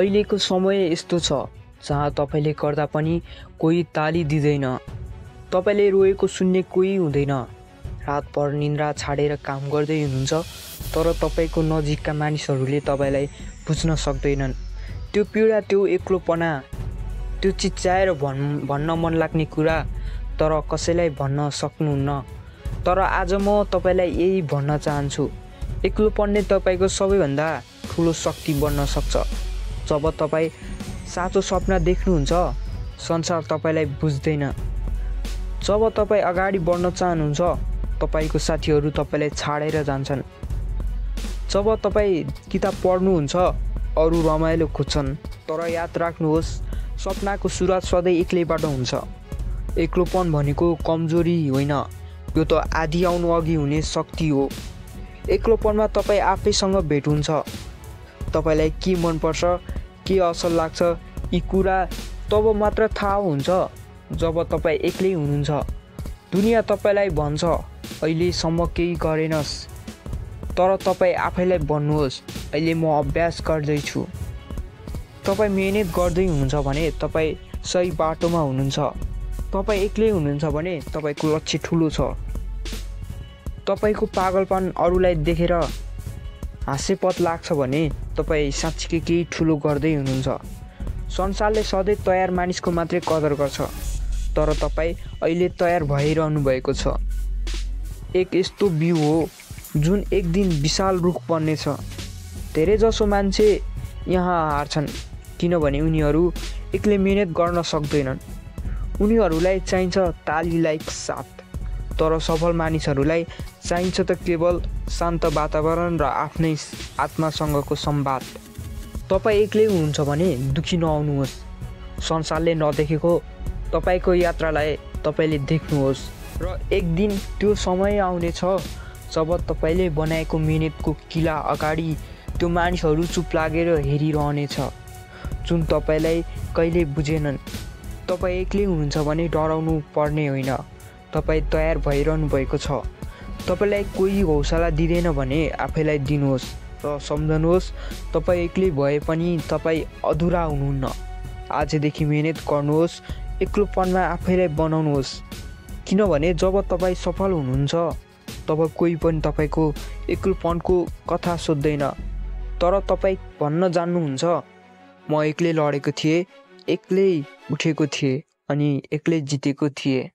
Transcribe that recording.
अहिलेको समय यस्तो छ जहाँ तपाईँले गर्दा पनि कोही ताली दिँदैन, तपाईँले रोएको सुन्ने कोही हुँदैन। रातभर निन्द्रा छाडेर काम गर्दै हुनुहुन्छ, तर तपाईँको नजिकका मानिसहरूले तपाईँलाई बुझ्न सक्दैनन्। त्यो पीडा, त्यो एक्लोपना, त्यो चिच्याएर भन्न मन लाग्ने कुरा, तर कसैलाई भन्न सक्नुहुन्न। तर आज म तपाईँलाई यही भन्न चाहन्छु, एक्लोपन नै तपाईँको सबैभन्दा ठुलो शक्ति बन्न सक्छ। जब तपाईँ साँचो सपना देख्नुहुन्छ, संसार तपाईँलाई बुझ्दैन। जब तपाईँ अगाडि बढ्न चाहनुहुन्छ, तपाईँको साथीहरू तपाईँलाई छाडेर जान्छन्। जब तपाईँ किताब पढ्नुहुन्छ, अरू रमाइलो खोज्छन्। तर याद राख्नुहोस्, सपनाको सुरुवात सधैँ एक्लैबाट हुन्छ। एक्लोपन भनेको कमजोरी होइन, यो त आधी आउनु अघि हुने शक्ति हो। एक्लोपनमा तपाईँ आफैसँग भेट हुन्छ। तपाईँलाई के मनपर्छ, के असल लाग्छ, यी कुरा तब मात्र थाहा हुन्छ जब तपाईँ एक्लै हुनुहुन्छ। दुनियाँ तपाईँलाई भन्छ अहिलेसम्म केही गरेनस्, तर तपाईँ आफैलाई भन्नुहोस् अहिले म अभ्यास गर्दैछु। तपाईँ मिहिनेत गर्दै हुनुहुन्छ भने तपाईँ सही बाटोमा हुनुहुन्छ। तपाईँ एक्लै हुनुहुन्छ भने तपाईँको लक्ष्य ठुलो छ। तपाईँको पागलपन अरूलाई देखेर हास्यपद लाग्छ भने तपाईँ साँच्चीकै केही ठुलो गर्दै हुनुहुन्छ। संसारले सधैँ तयार मानिसको मात्रै कदर गर्छ, तर तपाईँ अहिले तयार भइरहनु भएको छ। एक यस्तो बिउ हो जुन एक दिन विशाल रुख बन्नेछ। धेरैजसो मान्छे यहाँ हार्छन् किनभने उनीहरू एक्लै मिहिनेत गर्न सक्दैनन्। उनीहरूलाई चाहिन्छ ताली लाइक साथ, तर सफल मानिसहरूलाई चाहिन्छ त केवल शान्त वातावरण र आफ्नै आत्मासँगको संवाद। तपाईँ एक्लै हुनुहुन्छ भने दुखी नहुनुहोस्। संसारले नदेखेको तपाईँको यात्रालाई तपाईँले देख्नुहोस्, र एक दिन त्यो समय आउनेछ जब तपाईँले बनाएको मिहिनेतको किला अगाडि त्यो मानिसहरू चुप लागेर हेरिरहनेछ जुन तपाईँलाई कहिले बुझेनन्। तपाईँ एक्लै हुनुहुन्छ भने डराउनु पर्ने होइन, तपाईँ तयार भइरहनु भएको छ। तपाईँलाई कोही हौसला दिँदैन भने आफैलाई दिनुहोस् र सम्झनुहोस्, तपाईँ एक्लै भए पनि तपाईँ अधुरा हुनुहुन्न। आजदेखि मिहिनेत गर्नुहोस्, एक्लोपनमा आफैलाई बनाउनुहोस्, किनभने जब तपाईँ सफल हुनुहुन्छ तब कोही पनि तपाईँको एक्लोपनको कथा सोध्दैन। तर तपाईँ भन्न जान्नुहुन्छ, म एक्लै लडेको थिएँ, एक्लै उठेको थिएँ अनि एक्लै जितेको थिएँ।